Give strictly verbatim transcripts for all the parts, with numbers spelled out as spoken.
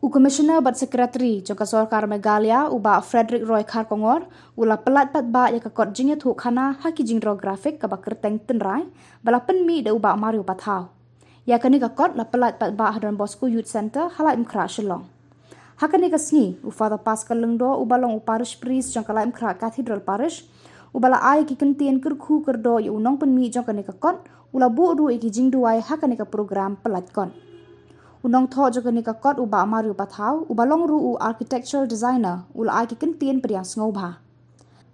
U Commissioner bad Secretary jong ka Sorkar Meghalaya, u Bah Frederick Roy Kharkongor, u la pyllait paidbah ïa ka kot jingïathuhkhana ha ki jingdro grafik kaba kyrteng Tynrai, ba la pynmih da u Bah Mario Pathaw. Ïa kane ka kot la pyllait paidbah ha Don Bosco Youth Centre ha Laitumkhrah, Shillong. Ha kane ka sngi, u Father Pascal Lyngdoh, uba long u Parish Priest jong ka Laitumkhrah Cathedral Parish, uba la ai ki kyntien kyrkhu kyrdoh ïa u nongpynmih jong kane ka kot, u la buh ruh ïa ki jingduwai ha kane ka program pyllait kot. U nongthoh jong kane ka kot, u Bah Mario Pathaw, uba long ruh u architectural designer, u la ai ki kyntien pdiang sngewbha.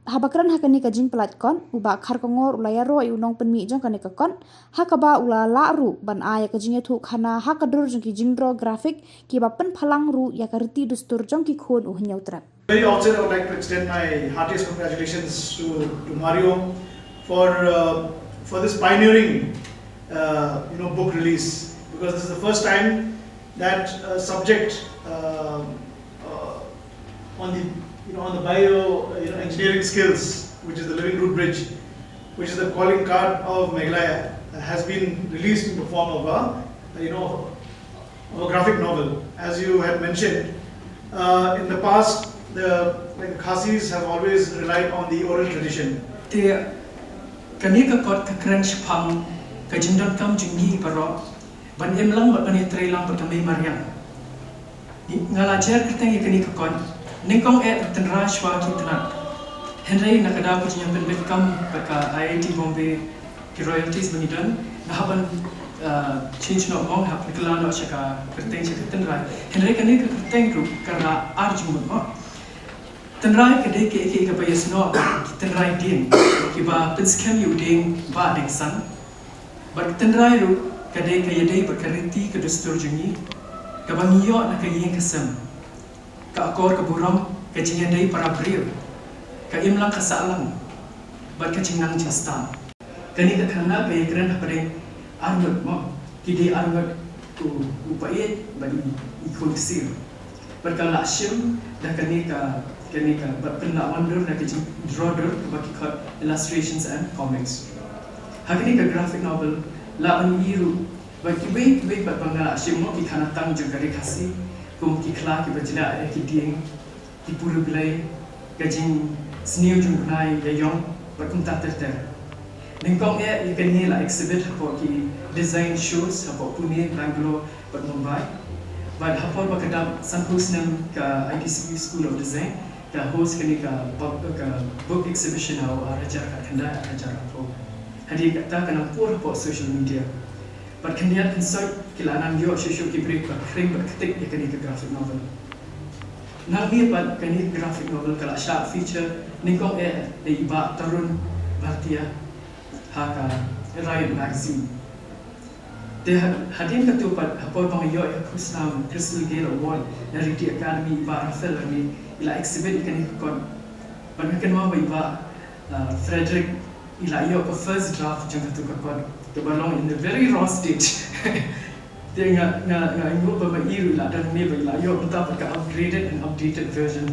Haba kren ha kane ka jingpyllait kot, u Bah Kharkongor u la ïaroh ïa u nongpynmih jong kane ka kot, ha kaba u la lah ruh ban ai ïa ka jingïathuhkhana ha ka dur jong ki jingdro grafik kiba pynphalang ruh ïa ka riti dustur jong ki khun u Hynñiewtrep. Very outset, I would like to extend my heartiest congratulations to, to Mario for, uh, for this pioneering, uh, you know, book release, because this is the first time that, uh, subject, uh, uh, on the, you know, on the bio, uh, you know, engineering skills, which is the Living Root Bridge, which is the calling card of Meghalaya, uh, has been released in the form of a, you know, of a graphic novel. As you had mentioned, uh, in the past, the, like, Khasis have always relied on the oral tradition. Te kane ka kot ka kren shaphang ka jingdonkam jong ngi baroh ban im lang bad ban ïatrei lang bad ka mei mariang. Nga la jer kyrteng ïa kane ka kot, nyngkong eh Tynrai shwa ki tnat. Hynrei na ka daw ka jingïapynbit kam bad ka I I T Bombay, ki royalties ba ngi don, nga hap ban, uh, change noh mo, nga hap ban kylla noh sha ka kyrteng, sha ka Tynrai. Hynrei kane ka kyrteng ruh ka rah ar jingmut mo. Tynrai ka dei kaei kaei kaba ïasnoh, ki tynrai dieng kiba pynskhem ïa u dieng ba dieng san. Bad ka tynrai ruh ka dei ka ïadei bad ka riti ka dustur jong ngi, kaba ngi ïoh na ka ïing ka sem, ka akor ka burom, ka jingïadei para briew, ka imlang ka sahlang, bad ka jingnang jingstad. Kane ka khynnah ka ïakren hapdeng arngut mo, ki dei arngut, u, u paieit bad i, i khun ksiew. Bad ka la shim da kane ka, kane ka, bad pynlah wandur da ka jingdro dur kaba ki khot Illustrations and Comics. Ha kane ka graphic novel la ban ïohi ruh ba kiwei kiwei pat ba nga la shim mo, ki khanatang jong ka Ri Khasi, kum ki khla kiba jylla, eh, ki dieng, ki puru blei, ka jingsniew jong u bnai ïaïong, bad kumta ter ter. Nyngkong eh ïa kane la exhibit hapoh ki design shows hapoh Pune, Bangalore bad Mumbai. Bad ha por ba ka dap sanphew snem ka I D C B School of Design ka host kane ka pub-, ka book exhibition ha u ar hajar khatkhyndai ar hajar arphew. Hadien kata ka nang pur hapoh social media. Bad khyndiat khynsoit ki la nang ïoh shuh shuh ki briew ba khring bad ktik ïa kane ka graphic novel. Nangne pat kane ka graphic novel ka la shah feature nyngkong eh da i Bah Tarun Bhartia ha ka Riot Magazine. Te ha-, hadien katto pat ha por ba nga ïoh ïa ka khusnam Crystal Gayle Award na Riti Academy, i Bah Raphael Lamik i la exhibit ïa kane ka kot. Bad nga kynmaw ba i Bah, uh, Frederick i la ïoh ka first draft jong katto ka kot, kaba long in a very raw state. Te nga, nga, nga ainguh ba ma i ruh i la don hangne ba i la ïoh mynta pat ka upgraded and updated version.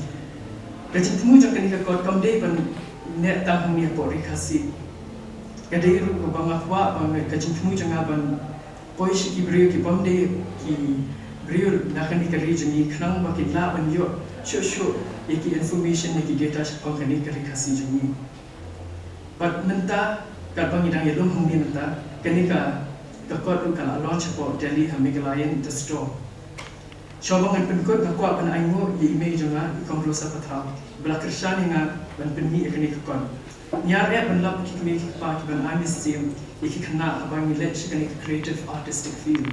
Ka jingthmu jong kane ka kot kam dei ban neh tang hangne hapoh Ri Khasi. Ka dei ruh kaba nga kwah ba ka jingthmu jong nga ban poi sha ki briew ki bym dei ki briew na kane ka ri jong ngi khnang ba kin lah ban ïoh shuh shuh ïa ki information ne ki data shaphang kane ka Ri Khasi jong ngi. Bad mynta, katba ngi dang ïalum hangne mynta, kane ka, ka kot ruh ka la launch hapoh Delhi ha Meghalayan The Store. Shuwa ba ngan pynkut nga kwah ban ainguh ïa i mei jong nga, i Kong Rosa Pathaw, ba la kyrshan ïa nga ban pynmih ïa kane ka kot. Ngi ïarap ban lap ki kmie ki kpa kiban ai mynsiem ïa ki khynnah haba ngi leit sha kane ka creative artistic field.